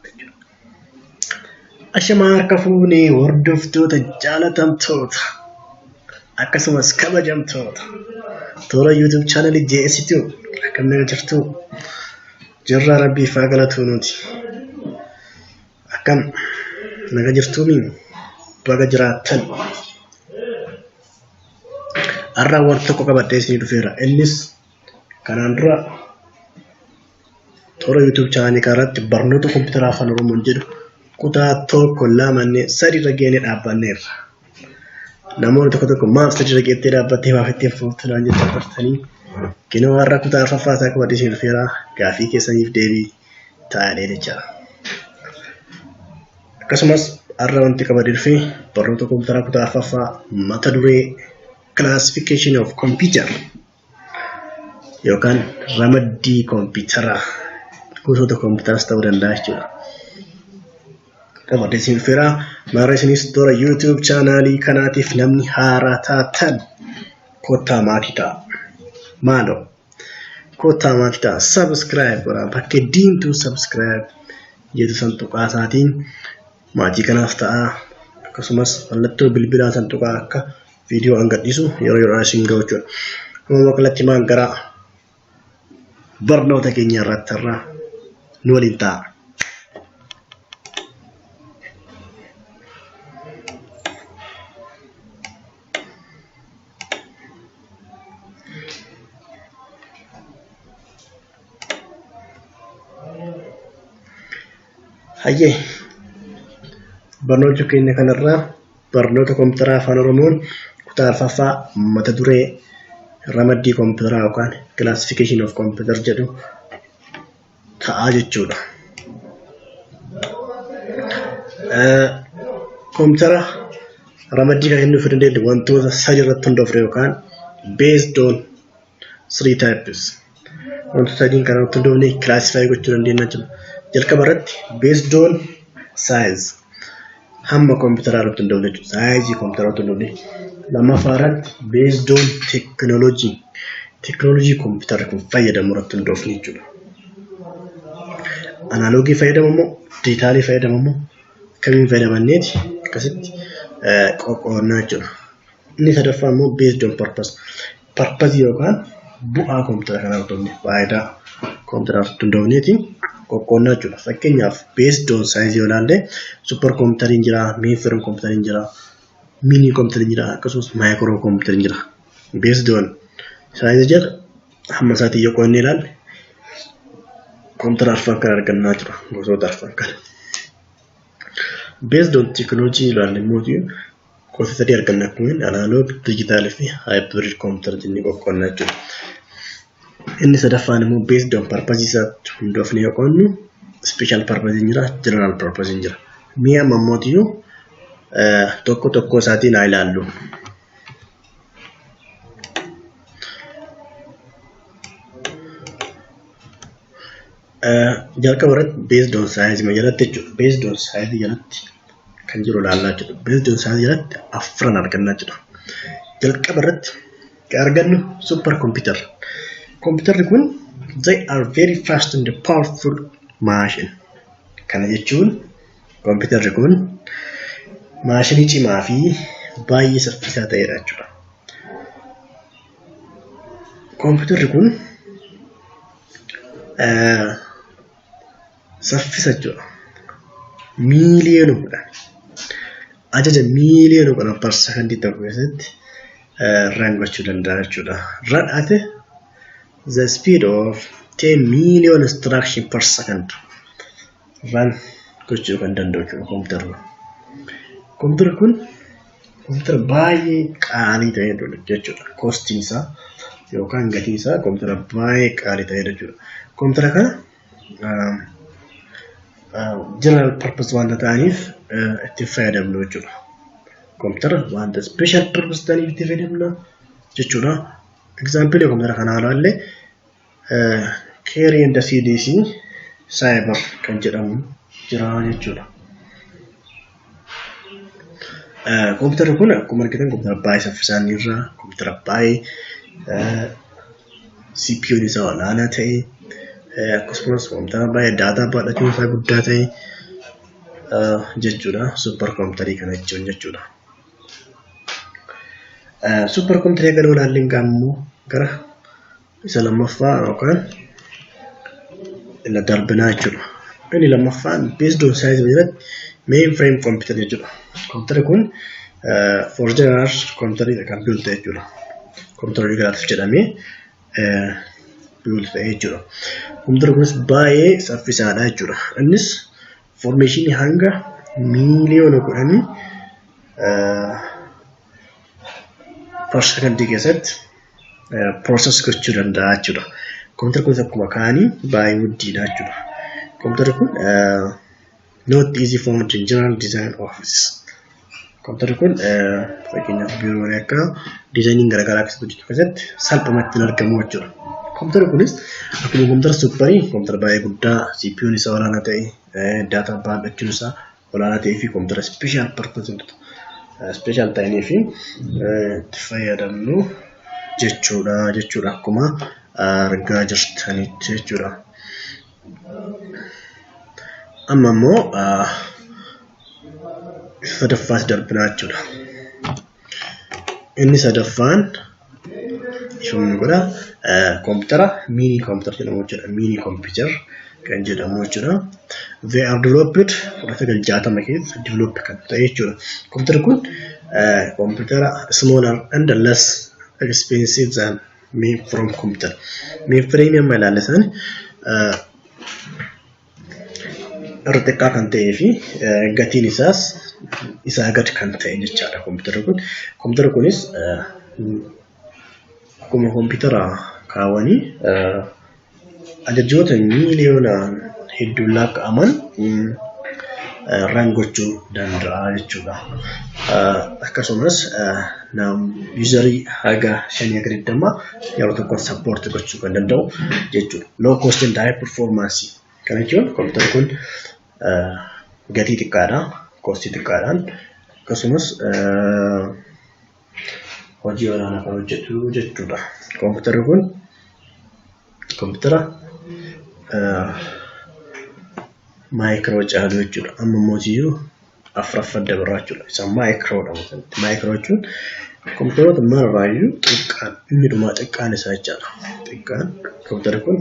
jechuudha. Ashamaa harka fuunee hordoftoota jaalatamtoota akkasumas kabajamtoota toora YouTube chaanalii JS2 akkam naga jirtu jirraa rabbiif haa galatuu nuti akkam naga jirtuumi baga jiraattan har'a waan tokko qabadhee isinii dhufeera innis kanaan dura Toora YouTube chaanalii kanarratti barnoota kompiitaraa afaan Oromoon jedhu kutaa 1, 2, 3 irra geenye dhaabbanneerra. Namoonni tokko tokko maaf sadi irra geettee dhaabbattee maaf itti hin fuftu naan jechaa turtanii. Kinoo har'a kutaa arfaffaa isaa qabadhee isin dhufeera gaaffii keessaniif deebii taa'ee jechaadha. Akkasumas har'a wanti qabadhee dhufe barnoota kompiitaraa kutaa arfaffaa mata duree classification of computer yookaan ramaddii kompiitaraa gosoota kompiitaraas ta'uu danda'a jechuudha. Qabadhee isin dhufeera. Maarree isinis toora YouTube chaanaalii kanaatiif namni haaraa taatan kottaa maatii ta'a. Maaloo kottaa maatii ta'a. Subscribe godhaa. Bakkee diimtuu subscribe jedhu san tuqaa isaatiin maatii kanaaf ta'a. Akkasumas mallattoo bilbilaa san tuqaa akka viidiyoo an gadhiisu yeroo yeroodhaan isin gahu jechuudha. Amma kallattii maan gara barnoota keenya irratti irraa nu waliin ta'a. Hayyee barnoota keenya kanarraa barnoota kompiitaraa afaan Oromoon kutaa arfaffaa mata duree ramaddii kompiitaraa yookaan classification of computer jedhu ta'a jechuudha. Kompiitara ramaddii kan kennuuf dandeenyu wantoota sadi irratti hundoofne yookaan based on three types. Wantoota sadiin kana irratti hundoofne classify gochuu dandeenya jechuudha. Jalqaba irratti based on size hamma kompiitaraa irratti hundoofne jechuudha. Saayizii kompiitaraa irratti hundoofne. Lammaffaa irratti based on technology teknoolojii kompiitarri kun fayyadamu irratti hundoofne jechuudha. Anaaloogii fayyadamu moo diijitaalii fayyadamu moo akkamiin fayyadamanneeti akkasitti qoqqoodnaa jechuudha. Inni sadaffaa immoo based on purpose. Purpose yookaan bu'aa kompiitara kanaa irratti hundoofne faayidaa kompiitara irratti hundoofneeti qoqqoodnaa jechuudha. Fakkeenyaaf based on size yoo ilaalle super kompiitariin jira, mainframe kompiitariin jira, mini kompiitariin jira akkasumas micro kompiitariin jira. Based on size jedha hamma isaatiin yoo qo'annee ilaalle kompiitara arfan kana argannaa jechuudha. Gosoota arfan kana. Based on technology ilaalle immoo gosa sadii arganna akkuma inni analog, digital fi hybrid computer jennee qoqqoodna jechuudha. Inni sadaffaan immoo based on purpose isaatti hundoofnee yoo qo'annu special purpose jira, general purpose jira. Mee amma immoo tokko tokko isaatiin haa ilaallu. Jalqaba irratti based on size jalatti jechuudha. Based on size jalatti kan jiru ilaallaa jechuudha. Based on size jalatti afran argannaa jechuudha. Jalqaba irratti kan argannu super computer. Computerri kun they are very fast and powerful machine. Kana jechuun kompiitarri kun maashinii cimaa fi baay'ee saffisaa ta'edha jechuudha. Kompiitarri kun saffisa jechuudha. Miiliyoona 10 ajaja miiliyoona 10 per sekondii tokko keessatti run gochuu danda'a jechuudha. Run at the speed of 10 million instruction per second run gochuu kan danda'u jechuudha kompiitarri kun. Kompiitarri kun kompiitara baay'ee qaalii ta'edha jechuudha. Koostiin isaa yookaan gatiin isaa kompiitara baay'ee qaalii ta'edha jechuudha. Kompiitara kana general purpose waanta ta'aniif itti fayyadamnu jechuudha. Kompiitara waanta special purpose ta'aniif itti fayyadamna jechuudha. Example kompiitara kanaa ilaalle Cray and CDC Cyber kan jedhamu jira jechuudha. Kompiitarri kun akkuma argitan kompiitara baay'ee saffisaa irraa kompiitara baay'ee CPU'n isaa olaanaa ta'e Akkasumas kompiitara baay'ee data baadhachuun isaa guddaa ta'e jechuudha. Super kompiitarii kana jechuun jechuudha. Super kompiitarii gara ilaalleen immoo gara isa lammaffaa yookaan inni darbinaa jechuudha. Inni lammaffaan based on size jalatti mainframe computer jechuudha. Kompiitarri kun for general kompiitarri kan built ta'e jechuudha. Kompiitara garaatiif jedhamee built ta'e jechuudha. Kompiitarri kunis baay'ee saffisaadha jechuudha. Innis information hanga 10,000,000 per second keessatti process gochuu danda'a jechuudha. Kompiitarri kunis akkuma kaanii baay'ee guddiidha jechuudha. Kompiitarri kun not easy found in general design office. Kompiitarri kun fakkeenyaaf biiroolee akka designiin garaagaraa keessatti hojjetu keessatti salphumatti hin argamu jechuudha. Kompiitarri kunis akkuma kompiitara superii kompiitara baay'ee guddaa, CPU'n isaa olaanaa ta'e, data baadhachuun isaa olaanaa ta'ee fi kompiitara special purpose special ta'anii fi itti fayyadamnu jechuudha akkuma argaa jirtanitti jechuudha. Amma immoo sadaffaas darbinaa jechuudha. Inni sadaffaan ifamni godha kompiitara mini computer jedhamu jechuudha. Mini computer kan jedhamu jechuudha. They are developed 1960 keessa develop kan ta'e jechuudha. Kompiitarri kun kompiitara smaller and less expensive than mainframe computer. Mainframe amma ilaalle san irra xiqqaa kan ta'ee fi gatiin isaas isaa gad kan ta'e jechaadha kompiitarri kun. Kompiitarri kunis akkuma kompiitara kaawwanii ajajoota miiliyoonaan hedduun lakkaa'aman run gochuu danda'a jechuudha. Akkasumas userii haga 5 haga 20 yeroo tokkotti support gochuu kan danda'u jechuudha. Low cost and high performance kana jechuun kompiitarri kun gatii xiqqaadha, costii xiqqaadhaan akkasumas hojii olaanaa kan hojjetu jechuudha. Kompiitarri kun kompiitara micro caalu jechuudha. Amma immoo afuraffaa dabarraa jechuudha. Isa microdha. Micro jechuun kompiitaroota mararraayyuu xiqqaan inni dhumaa xiqqaan isaa jechaadha. Xiqqaan kompiitarri kun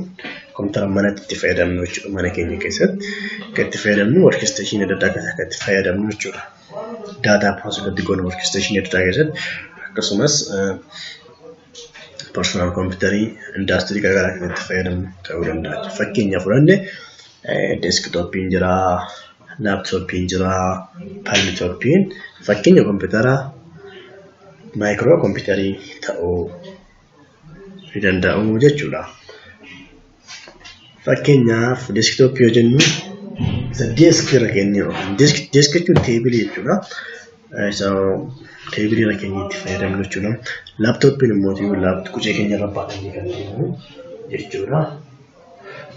kompiitara manatti itti fayyadamnu jechuudha. Mana keenya keessatti kan itti fayyadamnu, workstationii adda addaa keessatti kan itti fayyadamnu jechuudha. Data process itti goonu workstationii adda addaa keessatti, akkasumas personal computerii indaastirii garaagaraa keessatti fayyadamnu ta'uu danda'a. Fakkeenya fudhanne desktopiin jira, laptopiin jira, palmtopiin fakkeenya kompiitara micro computerii ta'uu ni danda'u jechuudha. Fakkeenyaaf desktopii yoo jennu isa deskii irra keenyee, desk jechuun tableii jechuudha. Isa tableii irra keenyee itti fayyadamnu jechuudha. Laptopiin immoo qucee keenya irra baatanii kan deemnu jechuudha.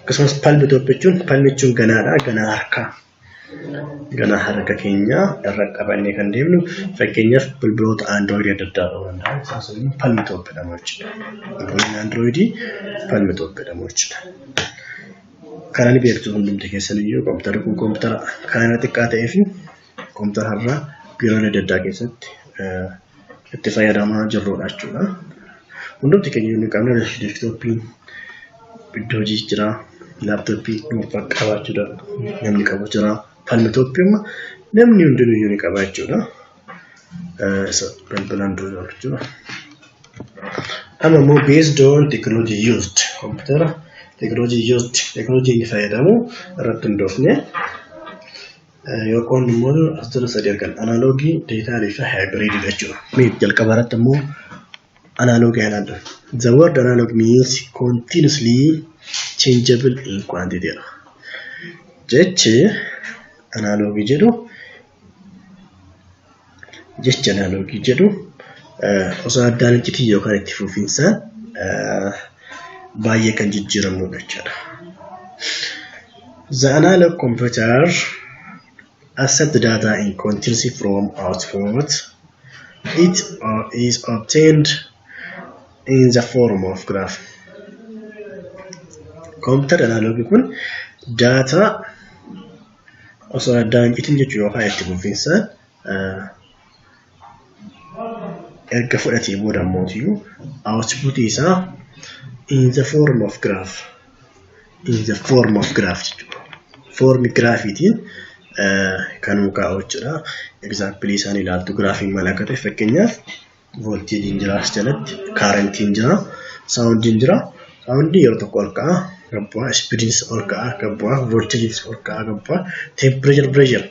Akkasumas palmtop jechuun, palm jechuun ganaadha. Ganaa harkaa. Ganaa harka keenya irra qabannee kan deemnu, fakkeenyaaf bilbiloota Androidii adda addaa ta'uu danda'a. Isaan sun palmtop jedhamu jechuudha. Bilbiloonni Androidii palmtop jedhamu jechuudha. Kana ni beektu hundumti keessan iyyuu. Kompiitarri kun kompiitara kan irra xiqqaa ta'ee fi kompiitara har'aa biiroolee adda addaa keessatti itti fayyadamaa jirrudha jechuudha. Hundumti keenya inni qabnu desktopiin iddoo hojii jira, laptopii dhuunfaa qabaachuu namni qabu jira. Palmtopii amma namni hundinuyyuu ni qaba jechuudha. Isa bilbilaan dura jechuudha. Amma immoo based on technology used, kompiitara technology used, technology inni fayyadamu irratti hundoofne yoo qoodnu immoo as jala sadii arganna: analogii, digitalii fi hybridii jechuudha. Mee jalqaba irratti immoo analogii ilaallu. The word analog means continuously changeable in quantity jedha. Jechi analogii jedhu osoo addaan hin citin yookaan itti fufinsaan baay'ee kan jijjiiramudha jechuudha. The analog computer accept data in continuously from output. It is obtained in the form of graph. Kompiitarri analoogii kun daataa osoo addaan hin citin jechuu yookaan itti fufiinsaan erga fudhatee booda ammootiyyuu output isaa in the form of graph, in the form of graph jechuudha. Form giraafiitiin kan nu kaa'u jechuudha. Example isaan ilaaltu giraafiin maal akka ta'e. Fakkeenyaaf, voltageiin jira as jalatti, currentiin jira, soundiin jira. Soundii yeroo tokko ol ka'a, gad bu'a, speediinis ol ka'a, gad bu'a, voltageiinis ol ka'a, gad bu'a, temperature, pressure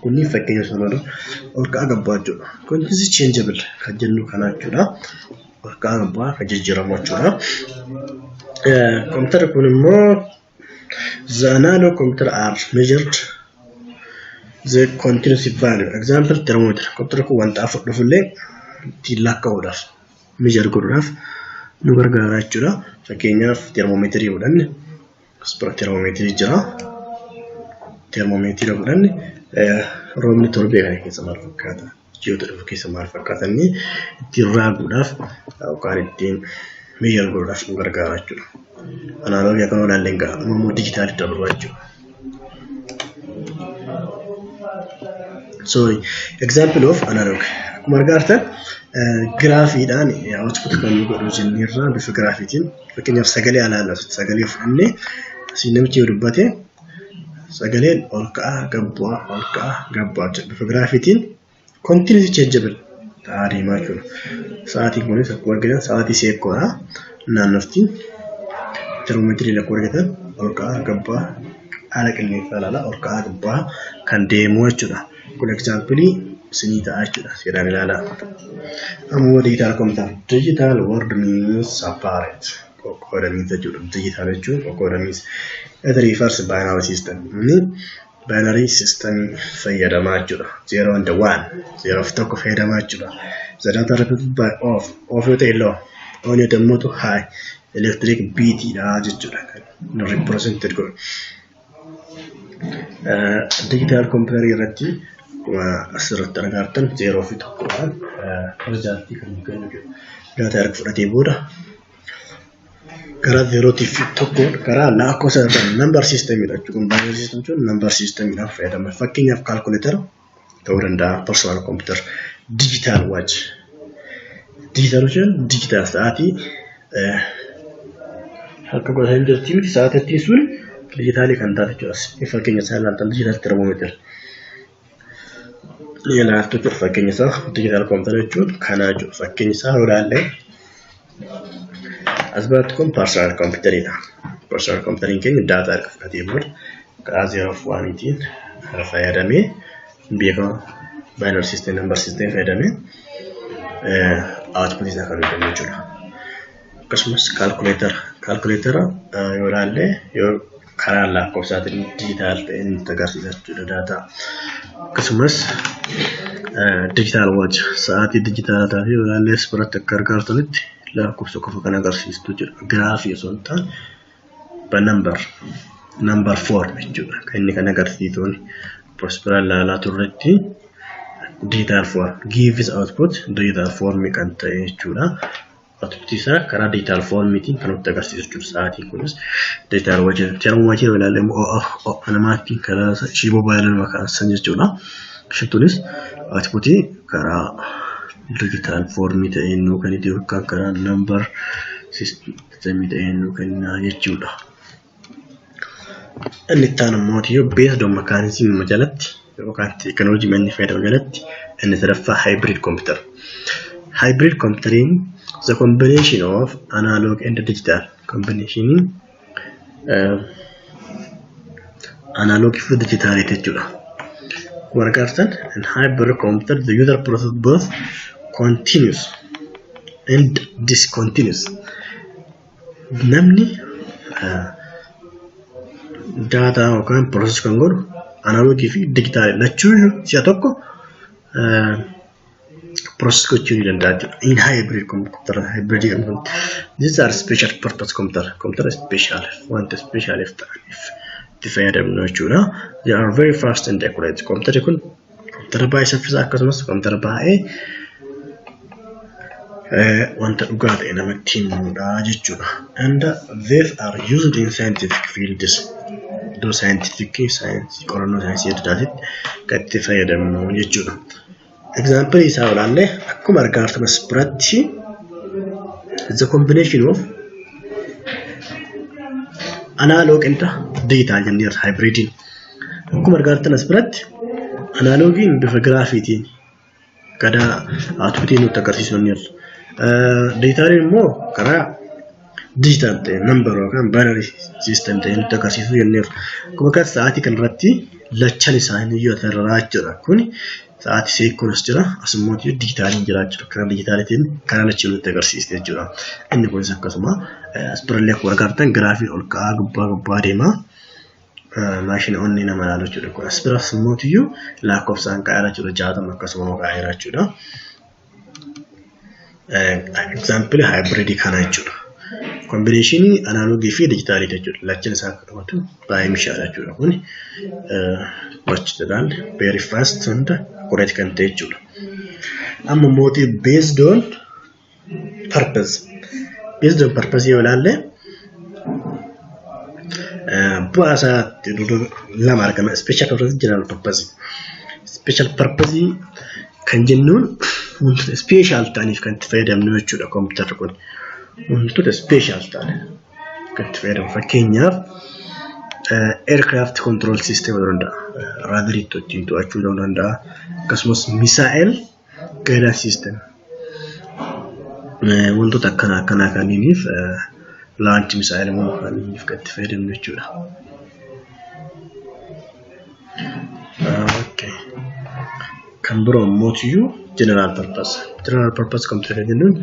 kunniin fakkeenya sanarra ol ka'a, gad bu'a jechuudha. Kunis changeable kan jennu kana jechuudha. Ol ka'a, gad bu'a kan jijjiiramu jechuudha. Kompiitarri kun immoo, the analog computer are measured the continuous value. Example, thermometer. Kompiitarri kun wanta afur dhufullee ittiin lakkaa'uudhaaf, measure godhuudhaaf nu gargaara jechuudha. Fakkeenyaaf, thermometerii fudhanne, as bira thermometerii jira. Thermometerii fudhanne, roobni torbee kana keessa maal fakkaata? Ji'oota dhufu keessa maal fakkaata? Inni ittiin raaguudhaaf yookaan ittiin measure godhuudhaaf nu gargaara jechuudha. Analoogii akkana ilaallee hin ga'a. Amma immoo dijitaalitti dabarraa jechuudha. Sorry, example of analog. Akkuma argaa jirtan giraafiidhaan output kan nu godhu jenneerra. Bifa giraafiitiin, fakkeenyaaf, sagalee alaa sagalee fudhannee asii namichi yoo dubbate sagaleen ol ka'aa, gad bu'aa, ol ka'aa, gad bu'aa jechuudha. Bifa giraafiitiin continuous changeable ta'aa deemaa jechuudha. Sa'aatiin kunis akkuma argitan sa'aatii seekkoodha. Naannofti termoomeetirii akkuma argitan ol ka'aa, gad bu'aa, haala qilleensaa ilaala, ol ka'aa, gad bu'aa kan deemu jechuudha. Kun example isinii ta'a jechuudha. Seeraan ilaalaa. Ammoo digital computer. Digital word means separate. Qoqqoodamiinsa jechuudha. Digital jechuun qoqqoodamiinsa. It refers binary system. Inni binary system fayyadamaa jechuudha. Zero and one. Zero fi tokko fayyadamaa jechuudha. The data represented by off. Off yoo ta'e low. On yoo ta'e immoo high. Electric beat dha jechuudha. Kan represented godhu. Digital computer irratti akkuma asirratti argaa jirtan zeeroo fi tokkodhaan resultii kan nu kennu jechuudha. Daataa erga fudhatee booda karaa zeerootii fi tokkoon karaa lakkoofsa irraa number systemidha jechuudha. Kun binary system jechuun number systemidhaan fayyadama. Fakkeenyaaf, calculator ta'uu danda'a, personal computer, digital watch. Digital jechuun digital sa'aatii harka godhatanii jirti miti, sa'aatii sun dijitaalii kan taate jechuudha. Fakkeenya isaa ilaaltan, digital thermometer. Ni ilaaltu jechuudha fakkeenya isaa. Digital computer jechuun kana jechuudha. Fakkeenya isaa yoo ilaalle, as biratti kun personal computeridha. Personal computeriin keenya daataa erga fudhatee booda karaa zeeroo fi oneiitiin fayyadamee beekama binary system, number system fayyadamee output isaa kan kennu jechuudha. Akkasumas calculator yoo ilaalle, yoo karaa lakkoofsaatiin digital ta'e nutti agarsiisa jechuudha daataa. Akkasumas digital watch, sa'aatii dijitaalaa taate yoo ilaalle, as biratti akka argaa jirtanitti lakkoofsa qofa kan agarsiistu jechuudha. Giraafii osoo hin taane number form jechuudha. Kan inni kan agarsiisuun bira ilaalaa turretti digital form gives output digital form kan ta'e jechuudha. Output isaa karaa digital formiitiin kan nutti agarsiisu jechuudha. Sa'aatiin kunis digital watch. Thermometer yoo ilaalle immoo ho'a namaatiin karaa ishii moobaayilii nama kaasan jechuudha. Isheen tunis outputii karaa digital formii ta'een nuu kenniti yookaan karaa number systemii ta'een nuu kenna jechuudha. Inni itti aanu immoo based on mechanism jalatti yookaan teekinooloojii inni fayyadamu jalatti inni sadaffaa hybrid computer. Hybrid computeriin the combination of analog and digital, combination analog fi digitaalii jechuudha. Akkuma argaa jirtan, in hybrid computer the user process both continuous and discontinuous. Namni daataa yookaan process kan godhu analoogii fi dijitaalii lachuu si'a tokko process gochuu ni danda'a jechuudha. In hybrid computer, hybrid computer. These are special purpose computer. Computer special, wanta specialiif ta'aniif itti fayyadamnu jechuudha. They are very fast and accurate. Computerri kun computer baay'ee saffisaa akkasumas computer baay'ee Wanta dhugaa ta'e namatti himuudha jechuudha. And these are used in scientific fields. Iddoo scientific saayinsii qorannoo saayinsii adda addaatitti kan itti fayyadamnu jechuudha. Example isaa ilaalle, akkuma argaa jirtan as biratti the combination of analog and digital jenneerra hybridiin. Akkuma argaa jirtan as biratti analogiin bifa giraafiitiin gara outputii nutti agarsiisu jenneerra. Digitaliin immoo karaa digital ta'e number yookaan binary system ta'e nutti agarsiisu jenneerra. Akkuma kana sa'aatii kanarratti lachan isaanii iyyuu asirraa jechuudha. Kuni sa'aatii Seikoon as jira, as immoo digitaliin jira jechuudha. Karaa digitaliitiin karaa lachuu nutti agarsiiste jechuudha. Inni kunis akkasuma as birallee akkuma argaa giraafiin ol ka'aa gubbaa gubbaa deema. Maashina onnee nama ilaalu jechuudha. Kun as biras immoo lakkoofsaan kaa'eera jechuudha. 60 akkasuma kaa'eera jechuudha. Example hybridii kana jechuudha. Combinationii analogii fi digitalii jechuudha. Lachan isaa akka qabatu baay'ee mishaadha jechuudha. Kuni gochi very fast and accurate kan ta'e jechuudha. Amma mootii based on purpose. Based on purpose yoo ilaalle, bu'aa isaatti lama argama. Special purpose, general purpose. Special purpose kan jennuun wantoota special ta'aniif kan itti fayyadamnu jechuudha kompiitarri kun. Wantoota special ta'an kan itti fayyadamu. Fakkeenyaaf, aircraft control system ta'uu danda'a. Raadarii ittiin to'achuu ta'uu danda'a. Akkasumas missile guidance system. Wantoota akkanaa akkanaa kanniiniif, launch missile kanniiniif kan itti fayyadamnu jechuudha. Okay. Kan biroo immoo general purpose. General purpose computer kan jennuun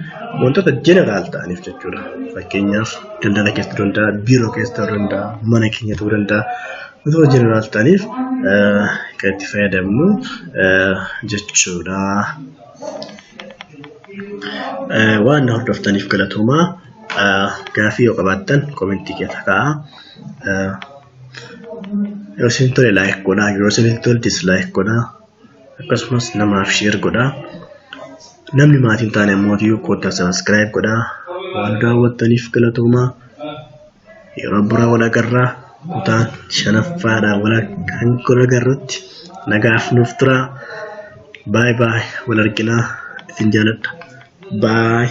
wantoota general ta'aniif jechuudha. Fakkeenyaaf, daldala keessa ta'uu danda'a, biiroo keessa ta'uu danda'a, mana keenya ta'uu danda'a. Wantoota general ta'aniif kan itti fayyadamnu jechuudha. Waan na hordoftaniif galatoomaa. Gaaffii yoo qabaattan commentii keessa kaa'aa. Yoo isin tole like godhaa, yoo isin tole dislike godhaa. Akkasumas namaaf share godhaa. Namni maatii hin taane immoo kottaa subscribe godhaa. Waan daawwattaniif galatoomaa. Yeroo biraa wal agarraa, kutaa shanaffaadhaan wal hanga agarrutti nagaaf nuuf turaa. Bye bye, wal arginaa, isin jaaladha. Bye.